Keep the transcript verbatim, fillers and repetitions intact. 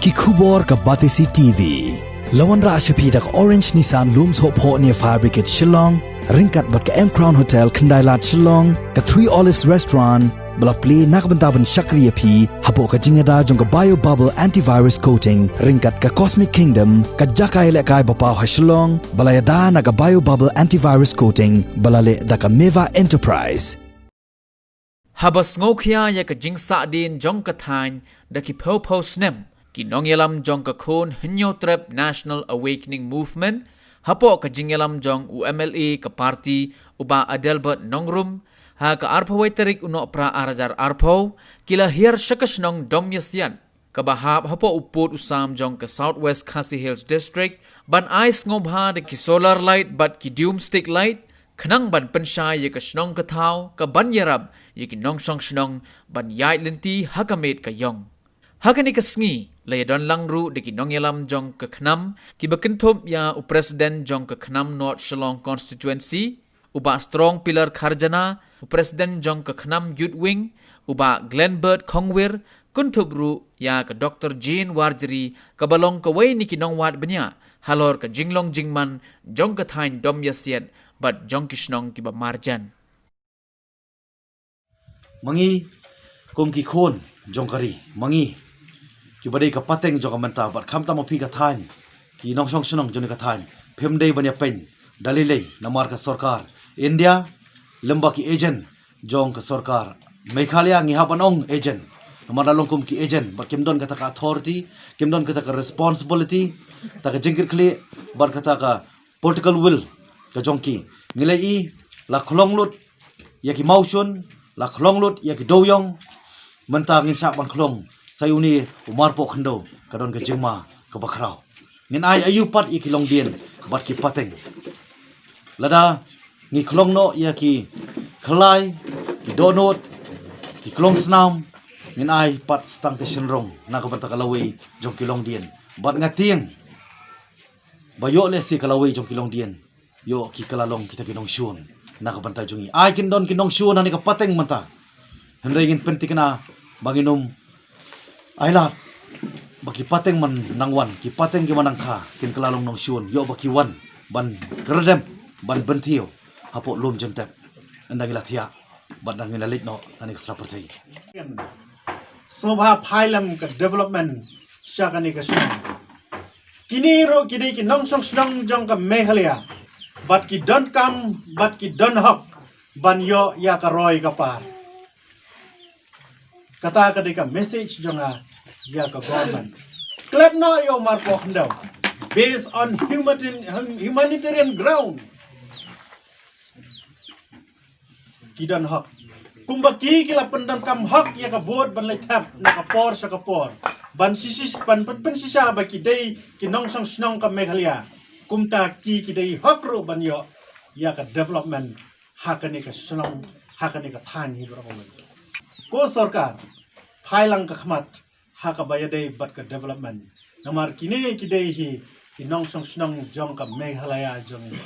Ki khubor ka Batesi T V. La wanrah sha phi da ka Orange Nissan Lum Sohphoh near Fire Brigade Shillong, ryngkat bad ka M Crown Hotel Khyndailad Shillong, ka Three Olives Restaurant, ba la plie na ka bynta ban shakri ïa phi hapoh ka jingïada jong ka Bio Bubble Antivirus Coating, ryngkat ka Cosmic Kingdom, ka jaka ïalehkai ba paw ha Shillong, ba la ïada na ka Bio Bubble Antivirus Coating, ba la leh da ka Meva Enterprise. Haba sngewkhia ïa ka jingsahdien jong ka thaiñ da ki phew phew snem, ki nongïalam jong ka Khun Hynñiewtrep National Awakening Movement, hapoh ka jingïalam jong u M L A ka party, u Bah Adelbert Nongrum, ha ka arphew wei tarik u Nohprah ar hajar arphew, ki la hiar sha ka shnong Domïasiat, kaba hap hapoh u pud u sam jong ka South West Khasi Hills District, ban ai sngewbha da ki solar light bad ki dome stick light, khnang ban pynshai ïa ka shnong ka thaw, ka ban ïarap ïa ki nongshong shnong ban ïaid lynti ha ka miet ka ïong. Ha kane ka sngi, la ïadon lang ruh da ki nongïalam jong ka KHNAM, kiba kynthup ïa u President jong ka KHNAM North Shillong Constituency, u Bah Strong Pillar Kharjana, u President jong ka KHNAM Youth Wing, u Bah Glenbert Khongwir, kynthup ruh ïa ka Doctor Jane Warjri, kaba long kawei na ki nongwad bniah halor ka jinglong jingman jong ka thaiñ Domïasiat bad jong ki shnong kiba marjan. Ma ngi kum ki khun jong ka ri, ma ngi kiba dei ka pateng jong ka mynta bad khamtam ma phi ka thaiñ, ki nongshong shnong jong ka thaiñ, phim dei ban ïapeiñ da lei lei namar ka sorkar India, lem bad ki agent jong ka sorkar Meghalaya, ngi hap ban ong agent namar la long kum ki agent bad kim don kata ka authority, kim don kata ka responsibility, kata ka jingkitkhlieh bad kata ka political will ka jong ki. Ngi la i la khlong lut ïa ki mawshun, la khlong lut ïa ki dewïong, mynta ngin shah ban khlong sa ïa une u marpoh khyndew, ka don ka jingma kaba khraw. Ngin ai aïu pat ïa ki longdien bad ki pateng? Lada ngi khlong noh ïa ki khlai, ki dohnud, ki khlong snam, ngin ai pat tang ka shynrong na ka bynta ka lawei jong ki longdien. Bad nga tieng ba ïoh lehse ka lawei jong ki longdien ïoh ki kylla long kita ki nongshun na ka bynta jong ngi. Ai kin don ki nongshun ha kane ka pateng mynta, hynrei ngin pynthikna ba ngin ym ailad ba ki pateng man nang wan, ki pateng ki man nang kha, kin kylla long nongshun, ïoh ba ki wan ban kyrdan, ban bynthiew hapoh lum jyntep. Ynda ngi la thiah bad ynda ngi la leit noh na kane ka sla pyrthei. Sngewbha phai lang ka development sha kane ka shnong. Kine ruh ki dei ki nongshong shnong jong ka Meghalaya, bad ki donkam bad ki don hok ban ïoh ïa ka roi ka par. Kata ka dei ka message jong nga ïa ka government. Klet noh ïa u marpoh khyndew based on humanitarian, humanitarian ground. Ki don hok. Kumba ki ki la pyndonkam hok ïa ka vote ban leit thep na ka por sha ka por, ban sisi, ban pyn, pynshisha ba ki dei ki nongshong shnong ka Meghalaya, kumta ki ki dei hok ruh ban ïoh ïa ka development ha kane ka shnong, ha kane ka thaiñ hi baroh kawei. Ko sorkar, phai lang ka khmat ha kaba ïadei bad ka development, namar kine ki dei hi ki nongshong shnong jong ka Meghalaya jong ngi.